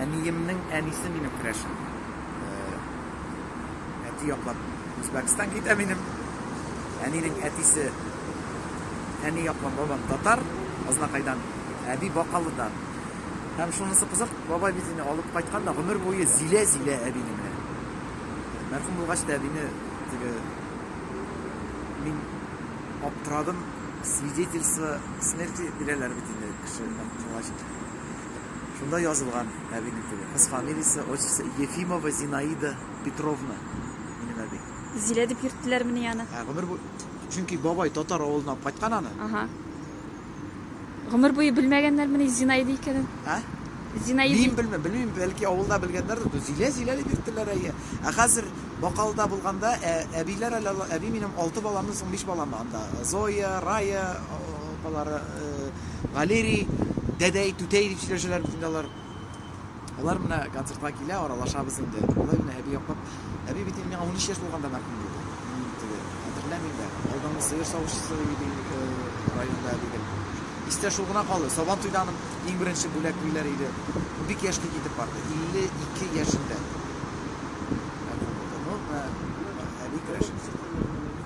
Әниемнең әнисе минем керәшен. Әти яклап Үзбәкстан китә минем. Әнинең әтисе, әни яклап бабам татар, Азнакайдан, әби Бакалыдан. Һәм шунысы кызык, бабай бит инде алып кайткан да гомер буе Зилә Зилә әбине менә. Мәрхүм булгач та әбине теге мин аптырадым, свидетельство смерти бирәләр бит инде кеше мәрхүм булгач. Шунда язылган әбинең теге кыз фамилиясе, отчествосы Ефимова Зинаида Петровна минем әби. Зилә дип йөрттеләрмени аны? Ә гомер буе, чөнки бабай татар авылына алып кайткан аны. Ага. Гомер буе белмәгәннәрмени Зинаида икәнен? Ә? Зинаида. Мин белмим, белмим, бәлки авылда белгәннәрдер. Зилә, Зилә дип йөрттеләр, әйе. Ә хәзер Бакалыда булганда, ә, әбиләр әле, әби минем алты баламны соң биш баламы анда. Зоя, Рая апалары, э, Валерий, дәдәй, түтәй дип сөйләшәләр бит инде алар. Алар менә концертка килә, аралашабыз инде. Алай менә әби яклап. Әби бит инде миңа 13 яшь булганда мәрхүм булды. Мин теге хәтерләмим дә. Алдынгы сыер савучысы иде инде районда әби гел. Истә шул гына калды. Сабан туйда аның иң беренче бүләклиләр иде. Бик яшьли китеп барды. 52 яшь.